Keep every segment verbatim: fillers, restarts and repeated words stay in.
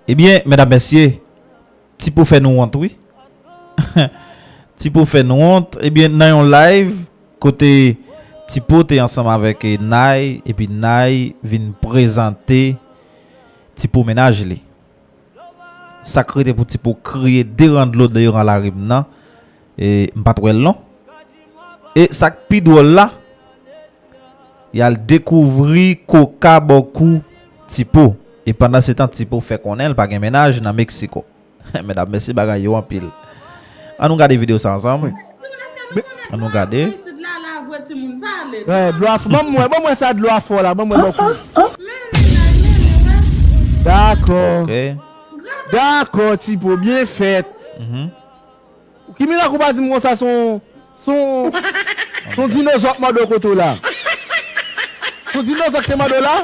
Ebyen, medam, mesye, Tipo fè nou wont, wi. Tipo fè nou wont. Ebyen, nan yon live, kote Tipo te ansanm avèk, eh, Nay, epi Nay vin prezante Tipo mennaj li. Sa k rete pou Tipo kriye de ran dlo devan lari m nan, e m pa t wè l non. E sa k pi dwòl la, y al dekouvri koka bò kou Tipo. E pandan se tan, Tipo fè konnen l pa gen mennaj nan Meksiko. Medam, mesye, bagay yo anpil. An nou gade videyo sa ansanm. An nou gade. Wè, dlo a fò. Ban m wè, ban m wè sa dlo a fò la, ban m wè bò kou. Dakò. Dakò, Tipo, byen fèt. Ou ki mirak ou pa di m konsa se yon, se yon, se yon dinozò k mòde w kote w la. Se yon dinozò k te mòde w la?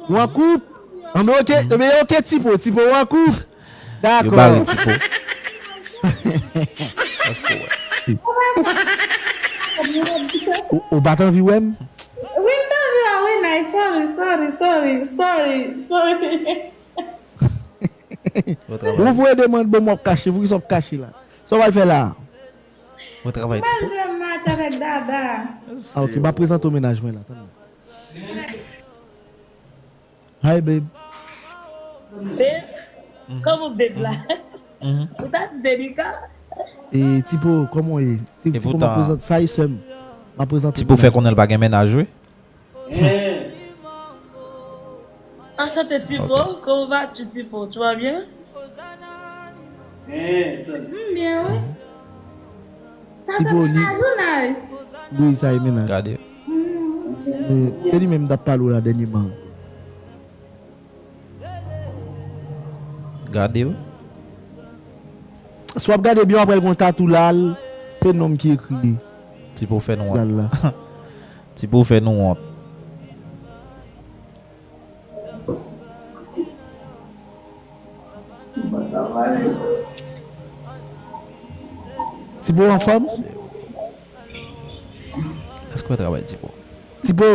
Ou an koup? Anben oke, anben oke Tipo, Tipo ou an koup? Dakò. Yo bare Tipo. Ou, ou pa t anvi wè m? Wi, m t anvi wè w wi, Nay, sorry, sorry, sorry, sorry, sorry. Ou voye demann, bon, m ap kache. Poukisa w ap kache la? Sa w pral fè la? Bon travay, Tipo. Mwen jwenn match avèk Dada. Ah, ok, m ap prezante w mennaj mwen la. Tann mwen. Hi, babe. Babe? Kòman babe la? Ou ta di delika? E, Tipo, kòman w ye? Tipo, m ap prezante, sa e sè m. M ap prezante. Tipo fè konnen l pa gen mennaj, wi. Enchanté Tipo, comment vas-tu Tipo? Tu vas bien? M byen wi. Sa se Tipo, li- mennaj ou Nay? Wi, sa e mennaj. Gade. Hmm, ok. Se li menm m t ap pale w la dènyèman. Gade wi. Si w ap gade byen, w ap wè l gon tatou la l, se non m ki ekri. Tipo fè nou wont. Tipo fè nou wont. Tipo anfòm? Èske w travay, Tipo? Tipo!